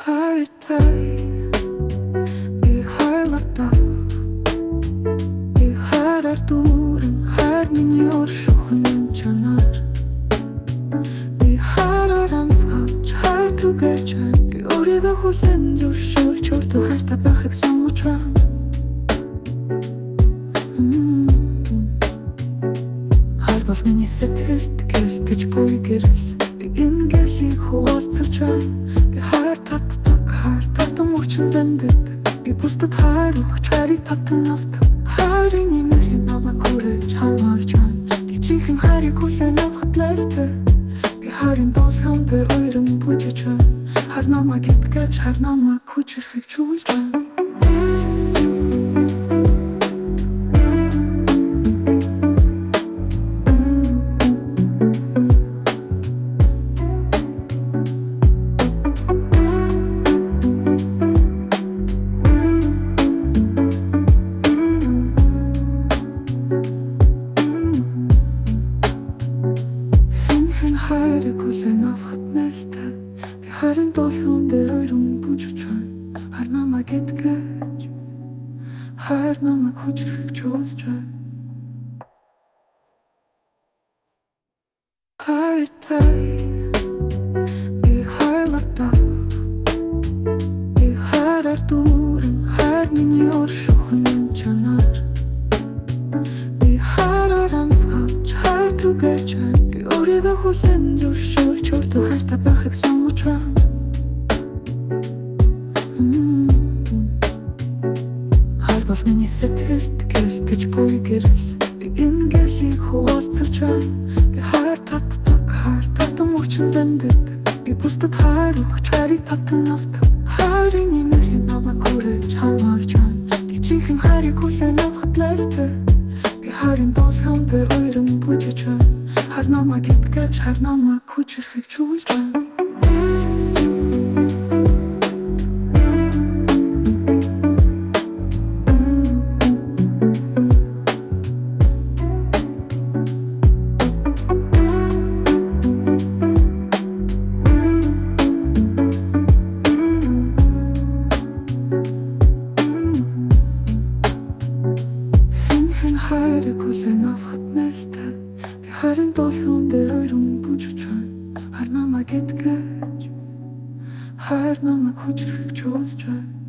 Хайртай, би хайрлаа. Би хайраар дүүрэн, хайр миний оршихуйн чанар. Би хайраар амьсгалж, хайр түгээж байна. Би өөрийгөө хүлээн зөвшөөрч, өөртөө хайртай байхыг сонгож байна. Хайр бол миний сэтгэлд гэрэлтэж буй гэрэл. Би энэ гэрлийг хуваалцаж байна. Би хайр татдаг, хайр татам хүчинд амьддаг. Би бусдад хайр өгч, хайрыг татан авдаг. Хайрын энерги намайг хүрэж хамгаалж байна. Би жинхэнэ хайрыг хүлээн авахад лайлтай. Би хайрын дулаан дээр уйран бүжиж байна. Хайр намайг итгэж, хайр намайг хүч эрхийг чүүлж байна. Жинхэнэ хайрыг хүлээн авахад нээлттэй. Би хайрын дулаан дээр уйран бүжиж байна. Хайр намайг итгэж, хайр намайг хүч эрхийг чүүлж байна. Хайртай, би хайрлаа. Би хайраар дүүрэн, хайр миний оршихуйн чанар. Би хайраар амьсгалж, хайр түгээж байна. Би өөрийгөө хүлээн зөвшөөрч, өөртөө хайртай байхыг сонгож байна. Хайр бол миний сэтгэлд гэрэлтэж буй гэрэл. Би энэ гэрлийг хуваалцаж байна. Би хайр татдаг, хайр татам хүчинд амьддаг. Би бусдад хайр өгч, хайрыг татан авдаг. Хайрын энерги намайг хүрэж хамгаалж байна. Би жинхэнэ хайрыг хүлээн авахад лайлтай. Би хайрын дулаан дээр уйран бүжиж байна. Хайр намайг итгэж, хайр намайг хүч эрхийг чүүлж байна. Жинхэнэ хайрыг хүлээн авахад нээлттэй. Би хайрын дулаан дээр уйран бүжиж байна. Хайр намайг итгэж, хайр намайг хүч эрхийг чүүлж байна.